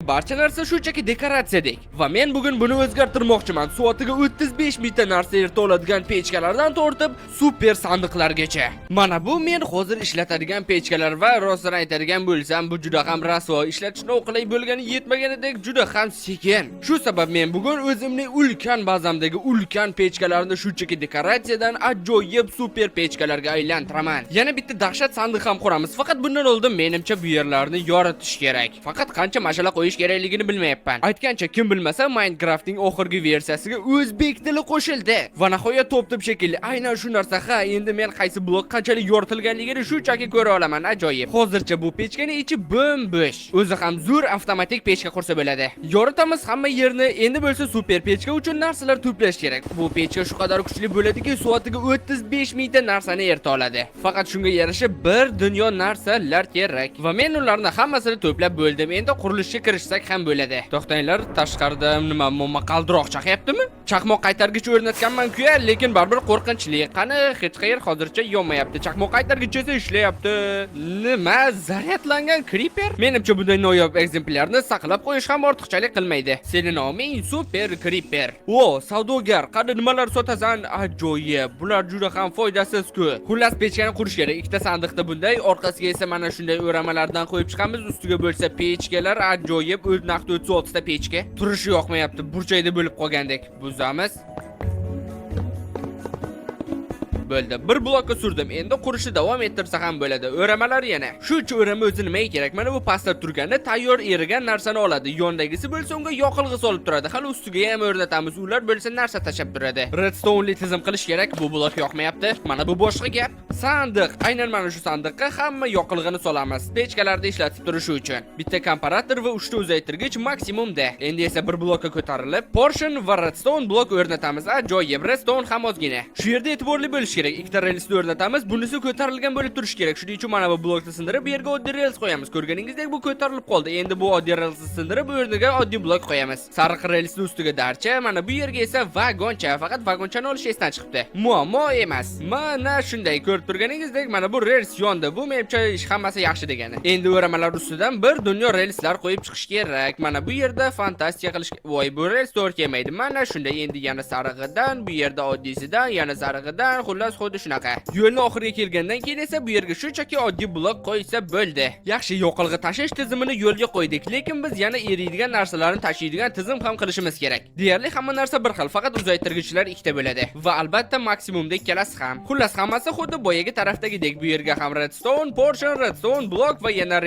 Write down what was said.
Barcha narsa shunchaki dekoratsiyadek. Va men bugun buni o'zgartirmoqchiman. Soatiga 35 mingta narsa erita oladigan pechkalardan tortib super sandiqlargacha. Mana bu men hozir ishlatadigan pechkalar va rostini aytadigan bo'lsam, bu juda ham rasvo, ishlatish noqulay bo'lgani yetmaganidek juda ham sekin. Shu sabab men bugun o'zimning ulkan bazamdagi ulkan pechkalarni shunchaki dekoratsiyadan ajoyib super pechkalarga aylantiraman. Yana bitta dahshat sandiq ham quramiz. Faqat bundan oldin menimcha bu yerlarni yoritish kerak. Faqat qancha mashala qo'yish kerakligini bilmayapman. Aytgancha, kim bilmasa, Minecraftning oxirgi versiyasiga o'zbek tili qo'shildi. Va nihoyat topdim shekilli. Aynan shu narsa, ha, endi men qaysi blok qanchalik yoritilganligini shunchaki ko'ra olaman. Ajoyib. Hozircha bu pechkaning ichi bo'm-bo'sh. O'zi ham zo'r avtomatik pechka qursa bo'ladi. Yoritamiz hamma yerni. Endi bo'lsa super pechka uchun narsalar to'plash kerak. Bu pechka shu qadar kuchli bo'ladiki, soatiga 35 mingta narsani erita oladi. Faqat shunga yarasha bir dunyo narsalar kerak. Va men ularni hammasini to'plab bo'ldim. Endi qurilishga kirishsak ham bo'ladi. To'xtanglar, tashqarida nima momaqaldiroq chaqyaptimi? Chaqmoq qaytargich o'rnatganman-ku, lekin baribir qo'rqinchli. Qani, hech qayer hozircha yonmayapti. Chaqmoq qaytargich esa ishlayapti. Nima? Zaryadlangan creeper? Menimcha, bunday noyob ekzemplyarni saqlab qo'yish ham ortiqchalik qilmaydi. Seni noming Super Creeper. O, savdogar, qani, nimalar sotasan? Ajoyib. Bular juda ham foydasiz-ku. Xullas, pechkani qurish kerak. Ikkita sandiqda bunday, orqasiga esa mana shunday o'ramalardan qo'yib chiqamiz. Ustiga bo'lsa pechkalar, ajoyib, naqd 36 ta pechka. Turishi yoqmayapti. Burchakda bo'lib qolgandek. Buzamiz. Bo'ldi. Bir blokka surdim. Endi qurishni davom ettirsa ham bo'ladi. O'ramalar yana. Shuncha o'rama o'zi nimaga kerak? Mana bu pastda turganda tayyor erigan narsani oladi. Yondagisi bo'lsa unga yoqilg'i solib turadi. Hali ustiga ham o'rnatamiz. Ular bo'lsa narsa tashlab turadi. Redstone'li tizim qilish kerak. Bu blok yoqmayapti. Mana bu boshqa gap. Sandiq. Aynan mana shu sandiqqa hamma yoqilg'ini solamiz. Pechkalarda ishlatib turishi uchun. Bitta komparator va 3 ta uzaytirgich maksimumda. Endi esa bir blokka ko'tarilib, portion va redstone blok o'rnatamiz. Ajoyib, redstone ham ozgina. Shu yerda e'tiborli bo'lish kerak. Ikkita relsni o'rnatamiz. Bunisi ko'tarilgan bo'lib turishi kerak. Shuning uchun mana bu blokni sindirib, bu yerga oddiy rels qo'yamiz. Ko'rganingizdek, bu ko'tarilib qoldi. Endi bu oddiy relsni sindirib, bu o'rniga oddiy blok qo'yamiz. Sariq relsni ustiga darcha, mana bu yerga esa vagoncha. Faqat vagonchani olish esdan chiqibdi. Muammo emas. Mana shunday, ko'rib turganingizdek, mana bu rels yondi. Bu menimcha ish hammasi yaxshi degani. Endi o'ramalar ustidan bir dunyo relslar qo'yib chiqish kerak. Mana bu yerda fantastika qilish. Voy, bu rels to'g'ri kelmaydi. Mana shunday, endi yana sarig'idan, bu yerda oddiysidan, yana sarig'idan, xullas, xuddi shunaqa. Yo'lni oxiriga kelgandan keyin esa bu yerga shunchaki oddiy blok qo'ysa bo'ldi. Yaxshi, yoqilg'i tashish tizimini yo'lga qo'ydik, lekin biz yana eriydigan narsalarni tashiydigan tizim ham qilishimiz kerak. Deyarli hamma narsa bir xil, faqat uzaytirgichlar ikkita bo'ladi. Va albatta maksimumda ikkalasi ham. Xullas, hammasi xuddi boyagi tarafdagidek. Bu yerga ham redstone, portion, redstone blok va yana